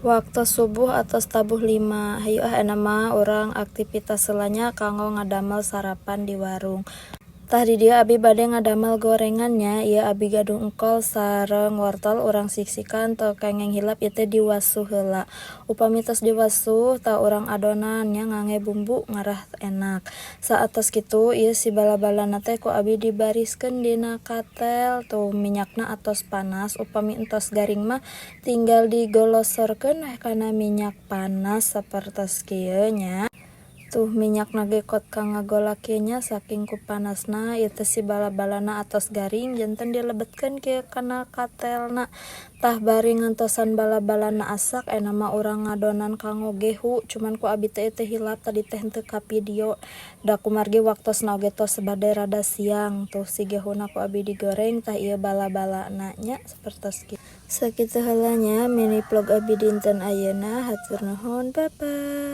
Waktos subuh atos tabuh 5. Hayu ah, ayeuna mah urang aktivitas heula nya kanggo ngadamel sarapan di warung. Tah, di dieu abi bade ngadamel gorengan nya. Ieu abi gaduh engkol sareng wortel, urang siksikan, teu kenging hilap ieu teh diwasuh heula. Upami tos diwasuh, tah urang adonan nya ngangge bumbu ngarah enak. Saatos kitu, ieu si bala-balana teh ku abi dibariskeun dina katel. Tuh, minyakna atos panas. Upami entos garing mah tinggal digolosorkeun we kana minyak panas sapertos kieu nya. Tuh, minyakna ge kot ka ngagolak kieu nya saking ku panasna. Ieu teh si bala-balana atos garing, janten dilebetkeun kieu kana katelna. Tah, bari ngantosan bala-balana asak, ayeuna mah urang ngadonan kanggo gehu, cuman ku abi teh teu hilap tadi teh henteu kavideo da kumargi waktosna oge tos bade rada siang. Tuh, si gehuna ku abi digoreng, tah ieu bala-balana nya sapertos kieu. Sakitu heula nya mini vlog abi dinten ayeuna. Hatur nuhun, bye bye.